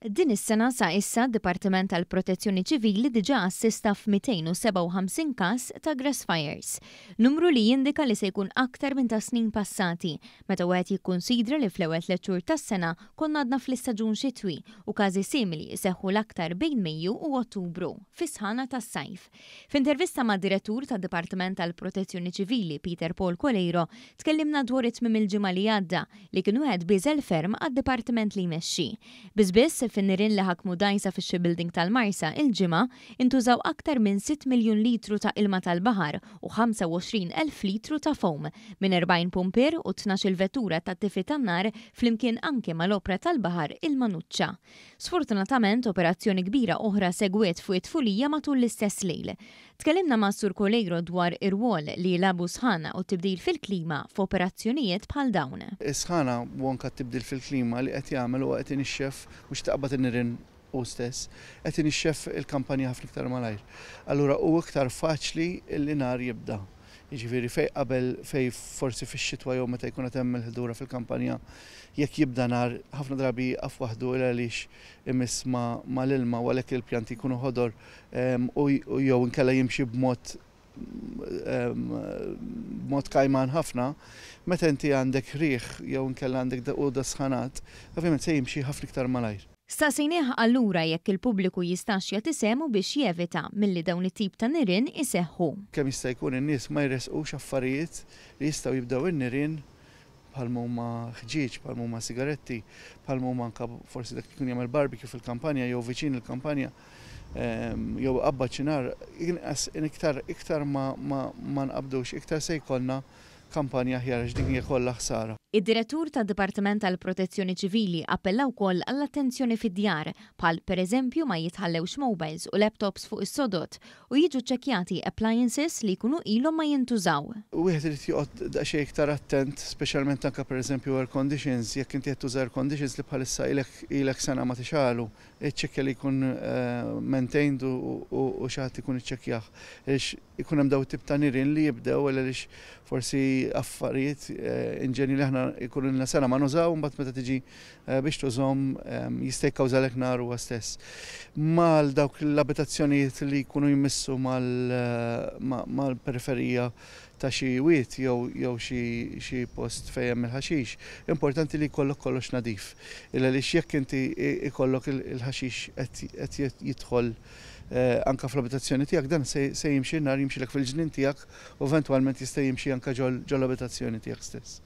Din is-sena sa issa d-Dipartiment tal-Protezzjoni Ċivili diġà assista f'257 każ ta' grass fires. Numru li jindika li se jkun aktar minn ta' snin passati, meta wieħed jikkunsidra li fl-ewwel tliet xhur tas-sena konna għadna fl-istaġun xitwi u każi simili jseħħu l-aktar bejn Mejju u Ottubru, fis-sħana tas-sajf. F'intervista mad-Direttur tad-Dipartiment tal-Protezzjoni Ċivili Peter Paul Coleiro tkellimna dwar it-tmiem il-ġimgħa li għadda li kien wieħed bieżel ferm għad-dipartiment li jmexxi. Biss biss, fin-nirien li ħakmu dgħajsa fix-shipbuilding tal-Marsa il-Ġimgħa, intużaw aktar minn sitt miljun litru ta' ilma tal-baħar u 25,000 litru ta' foam minn 40 pumpier u tnax-il vettura tat-tifi tan-nar flimkien anke mal-opra tal-baħar il-Manuċċa. Sfortunatament, operazzjoni kbira oħra segwiet fuq it-tfulija matul l-istess lejl. Tkellimna ma' Sur Coleiro dwar ir-rwol li jilagħbu s-sħana u t-tibdil fil-klima f'operazzjonijiet bħal dawn. Is-sħana u anke t-tibdil fil-klima li qed jagħmel huwa qed inixxef mhux taqbad in-nirien hu stess, qed inixxef il-kampanja ħafna iktar malajr. Allura hu iktar faċli li nar jibda. Jiġifieri fejn qabel fejn forsi fix-xitwa jew meta jkun qed hemm il-ħdura fil-kampanja jekk jibda nar ħafna drabi jieqaf waħdu il għaliex imiss mal-ilma u għalhekk il-pjanti jkunu ħodor u jew inkella jimxi b'mod b'mod kajman ħafna, meta inti għandek riħ jew inkella għandek u sħanat, ovvjament se jimxi ħafna iktar malajr. Staqsejnieh allura jekk il-pubbliku jistax jagħti sehmu biex jevita milli dawn it-tip ta' nirien iseħħu. Kemm jista' jkun in-nies ma jressqux affarijiet li jistgħu jibdew in-nirien bħalma huma ħġieġ, bħalma huma sigaretti, bħalma huma anke forsi dak li jkun jagħmel barbecue fil-kampanja jew viċin il-kampanja jew iqabbad xi nar, inqas iktar iktar ma ma nqabbdux iktar se jkollna kampanja aħjar għax din hija kollha ħsara. Id-Direttur tad-Dipartiment tal-Protezzjoni Ċivili appella wkoll għall-attenzjoni fid-djar, bħal pereżempju ma jitħallewx mobiles u laptops fuq is-sodod u jiġu ċċekkjati appliances li jkunu ilhom ma jintużaw. Wieħed irid joqgħod daqsxejn iktar attent, speċjalment anke pereżempju air conditions, jekk inti qed tuża air conditions li bħalissa ilek ilek sena ma tixgħalu, iċċekkja li jkun maintained u xi ħadd ikun iċċekkjah. Għaliex ikun hemm dawn it-tip ta' nirien li jibdew għaliex forsi affarijiet inġenji li aħna jkunu ilna sena ma nużaw imbagħad meta tiġi biex tużhom jista' jikkawżalek nar huwa stess. Mal dawk l-abitazzjonijiet li jkunu jmissu mal-periferija ta' xi wied jew xi post fejn hemm il-ħaxix, importanti li jkollok kollox nadif. Għaliex jekk inti jkollok il-ħaxix qed jidħol anke fl-abitazzjoni tiegħek dan se jimxi n-nar jimxilek fil-ġnien tiegħek u eventwalment jista' jimxi anke ġol-abitazzjoni tiegħek stess.